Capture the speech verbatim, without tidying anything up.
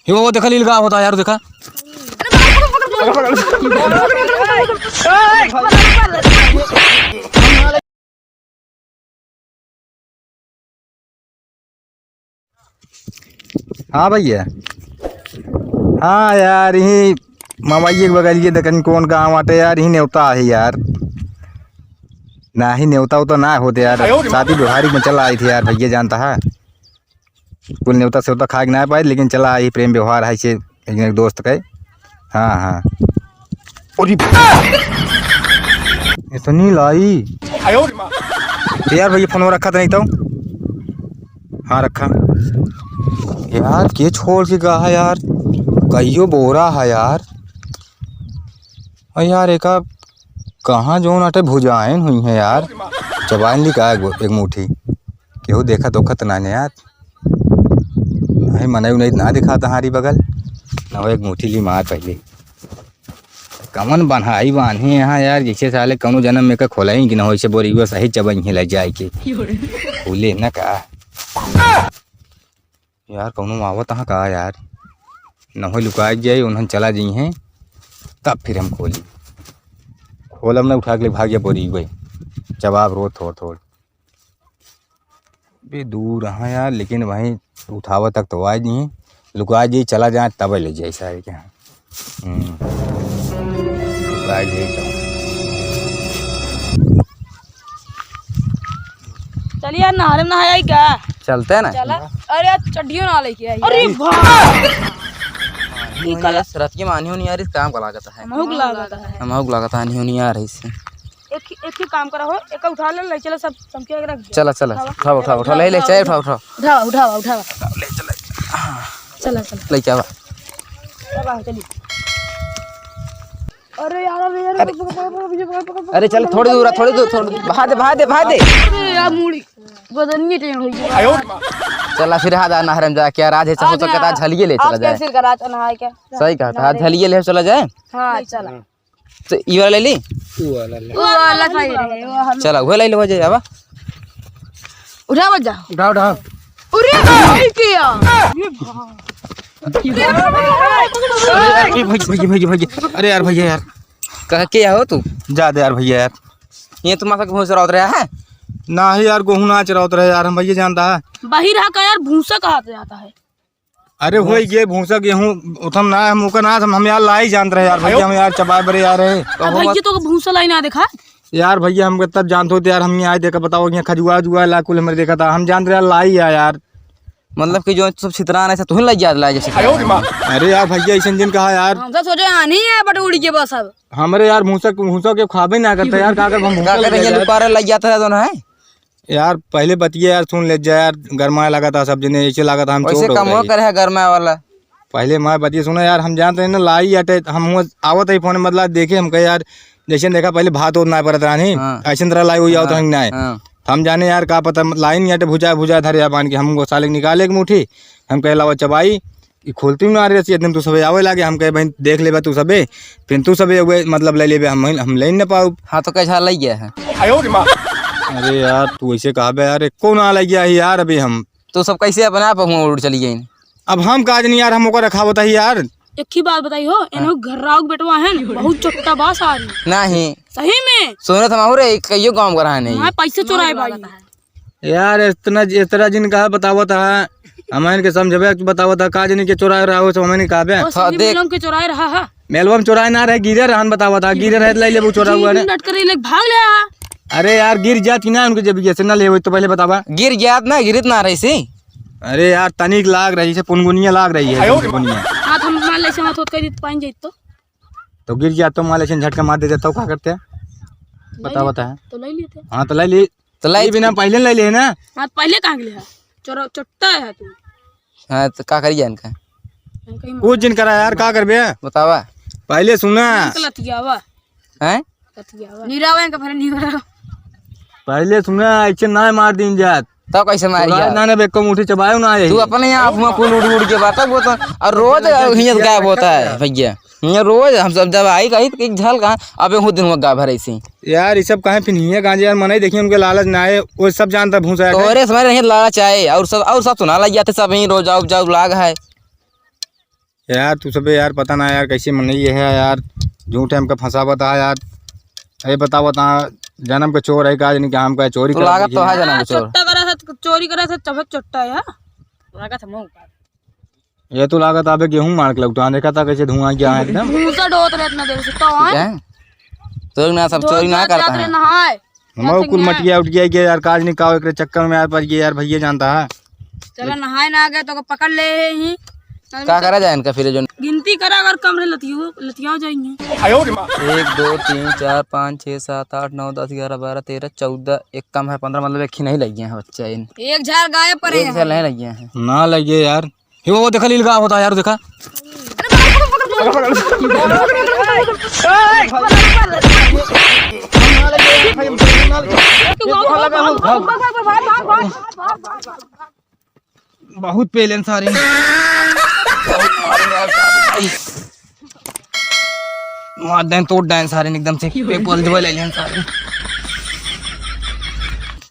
यो देखा, लील का होता है यार, देखा। हाँ भैया। हाँ यार, यही मवैये के बगलिए देखन कौन गाँव आटे यार, यही नेवता है यार। ना ही नेवता उता ना होते यार, शादी व्यवहारिक में चला आई थी यार, भैया जानता है। कुल नेवता सेवता खा के ना पाए, लेकिन चला आई, प्रेम व्यवहार है से एक दोस्त के। हाँ, हाँ। अरे इतनी लाई। तो यार भैया फोन रखा तो नहीं तो। हाँ रखा। यार के छोड़ के गया है यार, कहियो बोरा है यार। और यार एका कहाँ जौन आटे भुजाइन हुई हैं यार, चबाइन ली का एक, एक मुट्ठी। केहू देखत ओखत ना ने यार। नहीं मनई उनई ना दिखा तहारी बगल, ना हो एक मुट्ठी ली मार पहले। कमन बन्हाई बान्हे यहाँ यार, जैसे साले कौनो जन्म में का खोलाई कि ना हो, ऐसे बोरी वो सही चबई है ले जाए के। फूले न का। यार कौनो आवत हा का यार, न हो लुकाई जाई, उन्हन चला जाई हैं, तब फिर हम खोली। खोलब ना, उठा के ले भाग जा बोरी भाई, जवाब रो थोड़ थोड़। बे दूर हाँ यार, लेकिन वहीं उठावा तक तो आ जाई, लुका जाई, चला जाए तब ले जाए सारे के। हम्म। लुका जाई तो। चलिए यार, नहरे में नहाया ही का? चलते हैं ना। चला। अरे यार, चड्डियों ना लेके आई अरे यार। वाह। ई काला सरत के मानी होनी यार, इस काम का लागत है। हमहू को लागत है। हमहू को लागत है, नहीं होनी यार इससे। एक ही, एक ही काम करा हो, एक उठा ले, ले चला सब चमके रख दे। चला, चला, उठावा। उठावा, उठावा, उठावा, ले, ले, उठावा, चाहे उठावा, उठावा। उठावा, उठावा, उठावा। ले चला। चला, चला। ले के आवा। अब आओ, चलिए। अरे यार, अरे यार, अरे। पकड़, पकड़, पकड़, पीछे पकड़, पकड़, पकड़, अरे चल, पकड़, थोड़ी दूर, पकड़, थोड़ी दूर, थोड़ी दूर। भाग दे, भाग दे, भाग दे। अरे यार, मूड़ी बदनिए टेढ़ हो गई। चला फिर, हाथ आना हरम जा, क्या राज है, चाहो तो कहता झलिए ले चला जाए। सिर का राज नहाए क्या? सही कहता है, झलिए ले चला जाए। हाँ, चला। तो ई वाला ले ली? वो वाला ले। वो वाला सही रहे, वो हम चला, वो ले लो, हो जाए, आवा। उठावा जा। उठाओ, उठाओ। अरे, भाई किया। अरे, भाई, भाई, भाई, भाई। अरे यार, भैया यार। कहाँ के हो तू? जा दे यार, भैया यार। ये तो माथा के भूसा रहा है? ना ही यार, गोहूँ ना चरावत रहे यार, हम भैया जानता है। बाहिर हा का यार, भूसा कहा जाता है? अरे होई गे भूसा गेहूँ, उथम ना हम ओकर ना हम, हम यार लाई जानत रहे यार, भैया हम यार चबाए बरे यार है। अब भैया तो भूसा लाई ना देखा। यार भैया हमके तब जानत होते यार, हम यहाँ आए देखा बताओ, यहाँ खजुआ जुआ ला कुल हमरे देखा था, हम जानत रहे यार लाई है यार। मतलब कि जो सब छितरान है, तुही लाई जात लाई जैसे। अरे यार भैया ऐसन जिन कहा यार। हम तो सोचे आनी है बटोरी के बस अब। हमरे यार भूसा, भूसा के खाबे ना करता यार, का कर हम भूसा का कर लाई ये जाए? लुकारे लाई जाता है दोनों है। यार, पहले बतिया यार, सुन ले जा यार, गरमाए लगा था सब जने, ऐसे लगा था हम वैसे चोट हो कम हो गए। करे है गरमाए वाला। पहले मैं बतिया सुना यार, हम जानते हैं ना, लाई अटे, हम हुआ आवत है फोन, मतलब, देखे हम कहे यार, जैसे देखा पहले भात होत ना परत रहनी, हाँ। ऐसे तरह लाई हुई आवत हाँ, रहनी ना है। हाँ। तो हम जाने यार, का पता, लाई नहीं अटे, भुजा, भुजा धरे बांध के, हम वो साले के निकाले एक मुट्ठी, हम कहे लावा चबाई, ई खोलती ना रही, इतने तू सबे आवे लागे, हम कहे, "बहन, देख लेबे तू सबे, फिर तू सबे उहे, मतलब, ले लेबे, हम, हम ले न पाउब।" हाँ, तो कैसा लई गया है? अरे यार, तू ऐसे कहबे यार, एको ना लई गया है यार, अभी हम। तो सब कैसे अपने आप हुआ उड़ चली गई? अब हम का जनी यार, हम ओकर रखावत है यार। एक ही बात बताई हो, हाँ। इन्हों घर राव के बेटवा है न, बहुत चोट्टा बास आ रही। नहीं। सही में। सोना थमा हो रे, कईयो गाँव का रहा नहीं। मैं पैसे चुराए भाई। यार, इतना, इतना जिन कहा बतावत है, हम इनके समझबे बतावत है, का जनी के चोराए रहा हो, सब हम इनके कहबे। ओ, हाँ, सही देख। मेलम के चोराए रहा है। मेलवा में चोराए ना रहे, गिरे रहन बतावत है, गिरे रहे तो लई लेबू चोरा हुआ ने। लटक रही, लेके भाग ले आ। अरे यार, गिर जाती ना उनके जब ये से ना ले होई तो पहले बतावा। गिर जात ना, गिरत ना रही सी। अरे यार, तनिक लाग रही से पुनगुनिया लाग रही है, आयो रे। पुनगुनिया। हाथ हम मान ले से हाथ होत कर दी तो पाइन जाइत तो। तो गिर जात तो मान ले से झटका मार दे देता तो का करते? नहीं बतावा लेते, बता। तो लई लेते। हाँ, तो लई ली। तो लाई ये बिना पहले ले ले ना। हाँ, पहले कहाँ के ले है? चोरा, चोट्टा है तू। हाँ, तो का करी जाए इनका? हम कहीं कुछ जिन करा यार, का करबे? बतावा। पहले सुना। लतियावा। हैं? लतियावा। निरावा इनका, पहले निरावा। पहले सुना, ऐसे ना मार दीन जात। तब कैसे मारी तोरा जात? ना, ना, बेको मुट्ठी चबायो ना यही। तू अपने यहाँ हुआ कुल उड़ उड़ के बात, वो तो, और रोज हियत गायब होता है, भैया। ये रोज हम सब जब आई कही तो एक झल कहाँ, अबे हूँ दिन हुआ गा भर ऐसे। यार, ये सब काहे फिर हिये गांजे यार, मनई देखिए उनके लालच ना आए, वो सब जानता भूसा है। तोरे समझ रहे लालच आए, और सब, और सब तो ना लग जाते, सब यहीं रोज आउब जाउब लाग है। यार, तू सबे यार, पता ना यार, कैसे मनई है यार, झूठे हमका फंसावत है यार। ये बतावत है, जन्म के चोर है का, यानी कि हमका चोरी तो करत लागत तो है। है जन्म के चोर। चोट्टा करा था, चोरी करा था, तब चोट्टा है। लागत है मुंह का। ये तो लागत आबे गेहूं मार के लौटा, देखा था कैसे धुआं गया है एकदम। भूसा ढोत रहे इतना देर से, तो आए। क्या? तो ना सब दो चोरी ना चार करता जात रहे है। नहाए। हमारे कुल मटिया उठ गया, गया यार, काज नहीं काओ, एकरे चक्कर में यार, पर ये यार, भैया जानता है। चलो, नहाए ना गए तो पकड़ ले ही। का करा जाए इनका फिर, जो गिनती करा, अगर कम रहे, लतियो, लतियाओ जाएंगे। एक, दो, तीन, चार, पाँच, छः, सात, आठ, नौ, दस, ग्यारह, बारह, तेरह, चौदह, एक कम है, पन्द्रह, मतलब एक ही नहीं लग गया है बच्चा इन। एक झार गायब पड़े एक हैं। झार नहीं लग गया है। ना लगे यार। ये वो देखा, लीलगाय होता है यार, देखा। बहुत पेलेन सारे। मार दें, तोड़ दें सारे एकदम से। पेपर जो ले लें सारे।